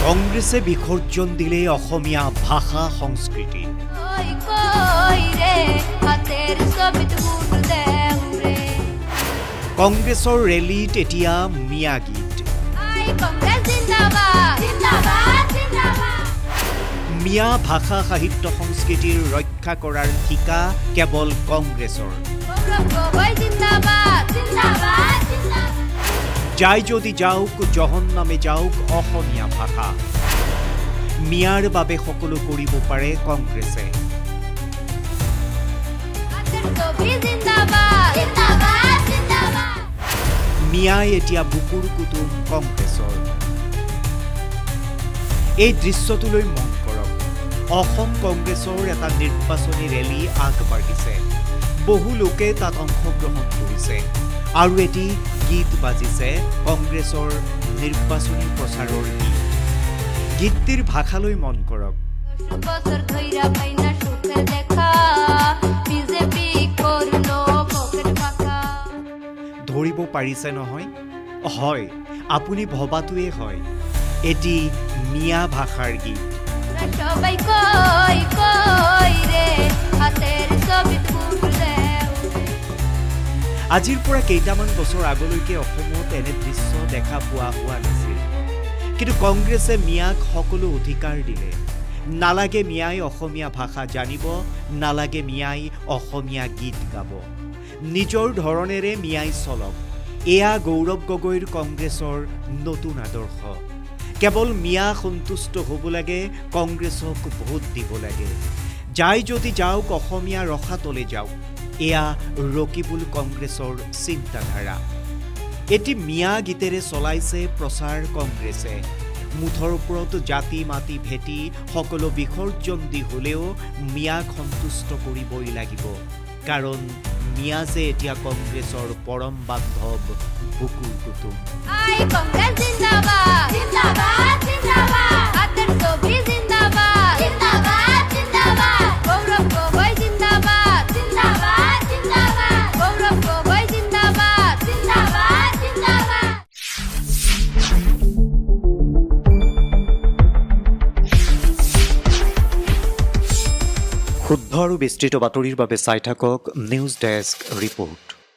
কংগ্ৰেছে বিসৰ্জন দিলে অসমীয়া ভাষা সংস্কৃতি। কই কই ৰে হাতেৰ ছবিত ভোট দেও ৰে। কংগ্ৰেছৰ ৰেলীত এতিয়া মিয়া গীত। I Congress জিন্দাবাদ, জিন্দাবাদ, জিন্দাবাদ। মিয়া ভাষা সাহিত্য সংস্কৃতিৰ ৰক্ষা কৰাৰ ঠিকা কেৱল কংগ্ৰেছৰ। গৌৰৱ গগৈ জিন্দাবাদ, জিন্দাবাদ, জিন্দাবাদ। যায় যদি যাওক, জহন্নামে যাওক অসমীয়া ভাষা। মিয়াৰ বাবে সকলো কৰিব পাৰে কংগ্ৰেছে। হাতেৰ ছবি জিন্দাবাদ, জিন্দাবাদ, জিন্দাবাদ। মিয়াই এতিয়া বুকুৰ কুটুম কংগ্ৰেছৰ। এই দৃশ্যটোলৈ মন কৰক। অসম কংগ্ৰেছৰ এটা নিৰ্বাচনী ৰেলী আগবাঢ়িছে। বহু লোকে তাত অংশগ্ৰহণ কৰিছে আৰু এটি গীত বাজিছে, কংগ্ৰেছৰ নিৰ্বাচনী প্ৰচাৰৰ গীত। গীতটিৰ ভাষালৈ মন কৰক। 10 বছৰ ধইৰা পাই না সুখেৰ দেখা, বিজেপি কৰলো পকেট ফাঁকা। ধৰিব পাৰিছে নহয়? হয়, আপুনি ভবাটোৱে হয়, এটি মিয়া ভাষাৰ গীত। সবাই কই কই ৰে হাতেৰ ছবিত ভোট দেও। আজিৰ পৰা কেইটামান বছৰ আগলৈকে অসমত এনে দৃশ্য দেখা পোৱা হোৱা নাছিল। কিন্তু কংগ্ৰেছে মিয়াক সকলো অধিকাৰ দিলে। নালাগে মিয়াই অসমীয়া ভাষা জানিব, নালাগে মিয়াই অসমীয়া গীত গাব, নিজৰ ধৰণেৰে মিয়াই চলক। এয়া গৌৰৱ গগৈৰ কংগ্ৰেছৰ নতুন আদৰ্শ। কেৱল মিয়া সন্তুষ্ট হ'ব লাগে, কংগ্ৰেছক ভোট দিব লাগে। যায় যদি যাওক, অসমীয়া ৰসাতলে যাওক, এয়া ৰকিবুল কংগ্ৰেছৰ চিন্তাধাৰা। এটি মিয়া গীতেৰে চলাইছে প্ৰচাৰ কংগ্ৰেছে। মুঠৰ ওপৰত জাতি মাটি ভেটি সকলো বিসৰ্জন দি হ'লেও মিয়াক সন্তুষ্ট কৰিবই লাগিব, কাৰণ মিয়া যে এতিয়া কংগ্ৰেছৰ পৰম বান্ধৱ, বুকুৰ কুটুম। I Congress জিন্দাবাদ, জিন্দাবাদ, জিন্দাবাদ। হাতেৰ ছবি জিন্দাবাদ, জিন্দাবাদ, জিন্দাবাদ। গৌৰৱ গগৈ জিন্দাবাদ, জিন্দাবাদ, জিন্দাবাদ। গৌৰৱ গগৈ জিন্দাবাদ, জিন্দাবাদ, জিন্দাবাদ। শুদ্ধ আৰু বিস্তৃত বাতৰিৰ বাবে চাই থাকক নিউজ ডেস্ক ৰিপৰ্ট।